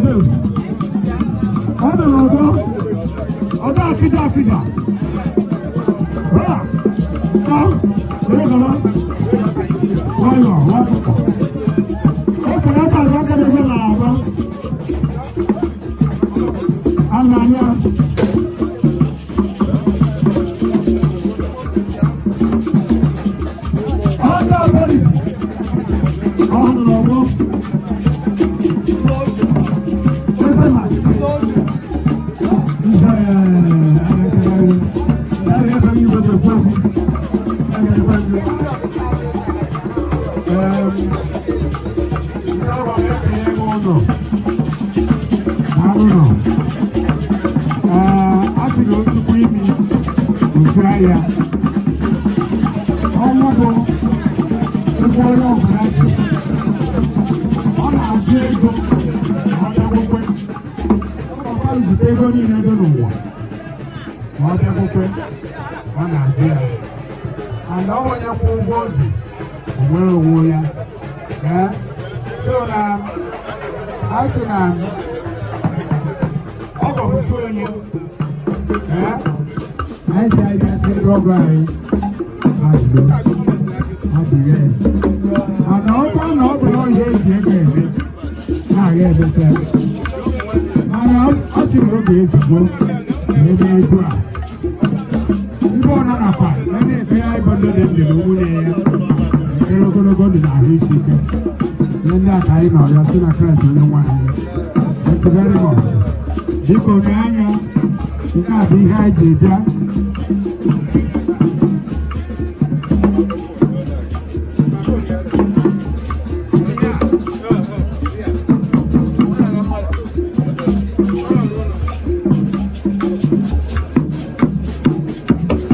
States. Ọ nọ n'ọgbọ ọdọ Akija Akija. Ha! Ka were gaba. Nwayọọ, nwayọọ. O kwere aka azụ aka na-eme na agba. Ana anya. Ọjọ́ polisi. Ọ nọ n'ọgbọ. Ebe ma. Nze ebe ebe igwe bụ ekwu okwu. Aga ekwe ndị. Ndị ọrụ na-ekenye ego ụlọ. Daalụ nọ. Ee, a sị na otukwu imi otu ahịa. Ọnwụ bụ ụgwọ onye ọbụla ji. Ọ na-ajụ ego ma ọ bịakwukwe. Ọ bụkwa nzute ego niile dị n'ụwa ma ọ bịakwukwe, ọ na-ajụ ya. And ọ onye kwụ ụgwọ o ji, o nwere onwe ya. Ee, so na a sị na ọ gọbụchu onye. Ee, anyị si anyị bịa sị ndị ọgọ anyị azụgo ọ bụ ya. Mana ọ bụrụ na ọ bụ na ihe eji ego eme na-agha emete, mana ọ sị na oge ezugbo na ebe etu a ibe ọ nọ nakwa ya na-ekpere anyị bụ ndị dị ndụ na nwunye ya ekpere ogologo ndụ na ahụ isi ike. Ihe ndị a ka anyị nọ ya si na Kraịst onye nwe anyị. Thank you very much. Biko nye anya, nke a bụ ihe anyị ji bịa.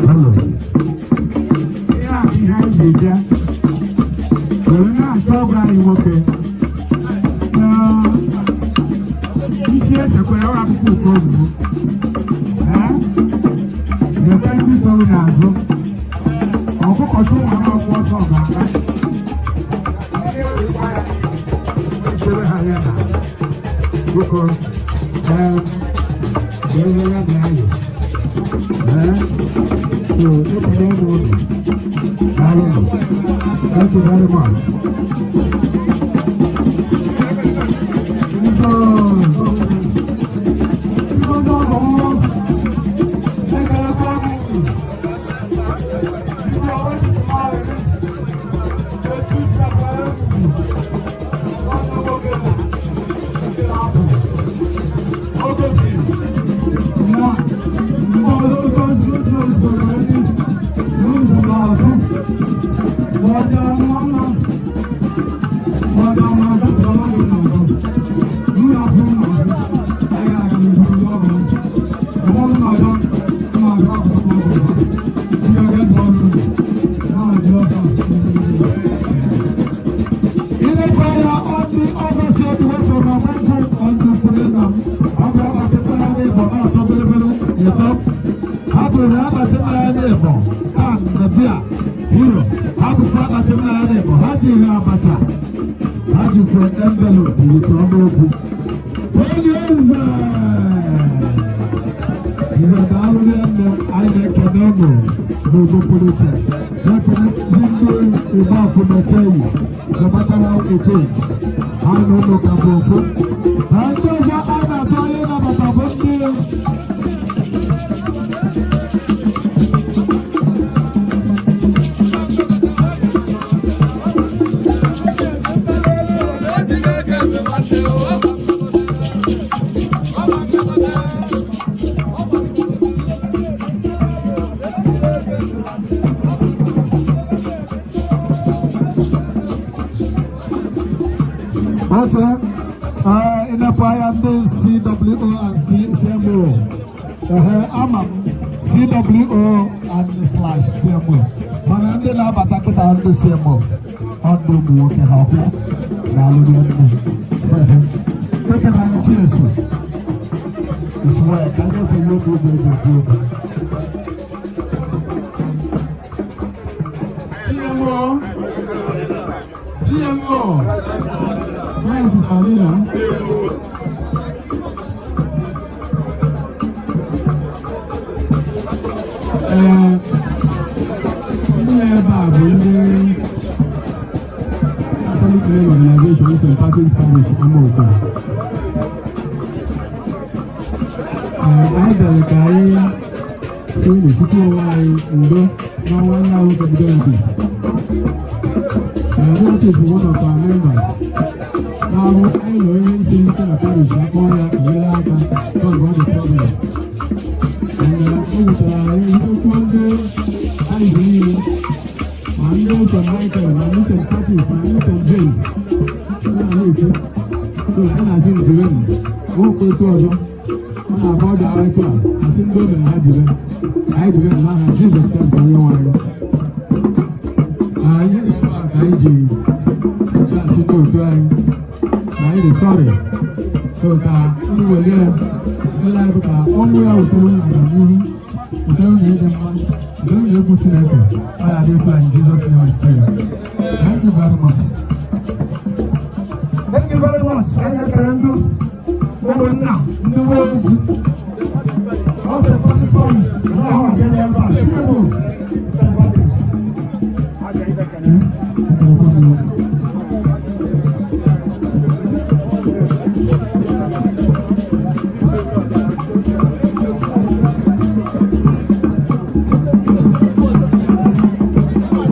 Hello. Ihe a bụ ihe anyị ji bịa were na-asọ ọgọ anyị nwoke na isi esekwere ọrụ akwụkwọ uko ogbugbo. Ee, lekwe ndị so n'azụ ọkụkọ chụ nwa akwụkwọ ọsọ ga-aga echere ha ya na biko. Ee, ihe ya na-ayọ. Ee, so ekele m unu. Daalụ. Thank you very much. Biko, biko, ndị ọgọ m, ekelekwa m unu. Biko, etu si akwara ugwu, nwanne nwoke na nke na-apụ. O gosiri na ndị ọzọ ozi ozi ozi ndị n'ụzọ n'azụ. Wàjà mama, wàjà mama, wàjà mama. Nuna fún màá, ayé àgbà mi fún lọ́wọ́. Ọmọ mi máa dán, máa dán àkọ́kọ́ ọ̀gá. Bí ọ̀gá bọ́ọ̀lù, máa jẹ́ ọ̀gá. Ilé-ìgbáyà ọdí ọgọ́sí ìwé fọ̀rọ̀ mọ́kù ọdún pụrụ ọ bụ akpatị mmanya n'ịbọ na-atọ bilibili ịtọ. Ha bụrụ akpatị mmanya n'ịbọ kan na bia hero. Ha bụkwa akpatị mmanya n'ịbọ. Ha ji ihe abacha. Ha jikwa envelope with ọnụokwu. Onye eze! Ihe daalụ nne, anyị na-ekene unu n'ụzọ pụrụ iche. Na-ekene ndị Igbo Akwụmecheyi, no matter how it is. Ha na ụlọ ka bụ ofu. Na ndị ọzọ a na-atụ anya ịnabata bụ ndị Okay. Ịnepụ anya ndị CWO and CMO. Ehe, ama m CWO and slash CMO. Mana ndị na-abata kịta ndị CMO. Ọ ndị ụmụ nwoke ha ọbịa na-alụ nne. Ekene anyị Chineso. It's well. Ka anyị efe ihe obi obi obi obi. CMO, CMO, where is Alina? Ee, ndị nọ ebe a bụ ndị Catholic Lay Organization, St. Patrick's Parish, Amaokwe. Ee, anyị bịara ka anyị sị n'etiti onwe anyị ndo n'ọnwa nna nwoke bụ Donatus. Ee, Donatus bụ one of our members. Na-abụ anyị na onye isi isi na parish akpọọ ya enyere aka solve all the problems. And o wutere anyị nchekwuo ndị parish niile, ma ndị St. Michael, ma ndị St. Patrick, ma ndị St. James na na-ekwu. So anyị na-asị njirenụ nwoke otu ọzọ ọ na-abụ ọdụ ahụ etu a asị ndị o mere ha jibe anyị jibe n'aha Jizọs Kraịst onye nwe anyị. Anyị na-ebe a ka anyị ji eji asị ndị otu anyị na anyị dị sorry, so ka ndị welie ele anyị bụ ka ọnwụ ya wutere unu agamnihu, wutere unu ịdị mma, wutere unu egwu Chineke. Ọ ya dị etu a. In Jesus' name we pray. Thank you very much. Thank you very much. Anyị na-ekele ndị ụmụnna, ndị nwe ozu. Ọ St. Patrick's Parish, na ahụ nke dị ebe a. CMO, St. Patrick's. Ekelekwa m unu.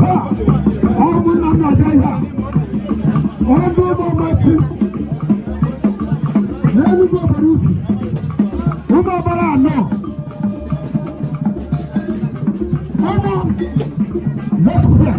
Ha! Ụmụnna m na-abịa ihe a. Ọ ndị ụmụ ọmasị n'Enugwu obodo isi ụmụ ọgbara anọ ụmụ. Let's pray.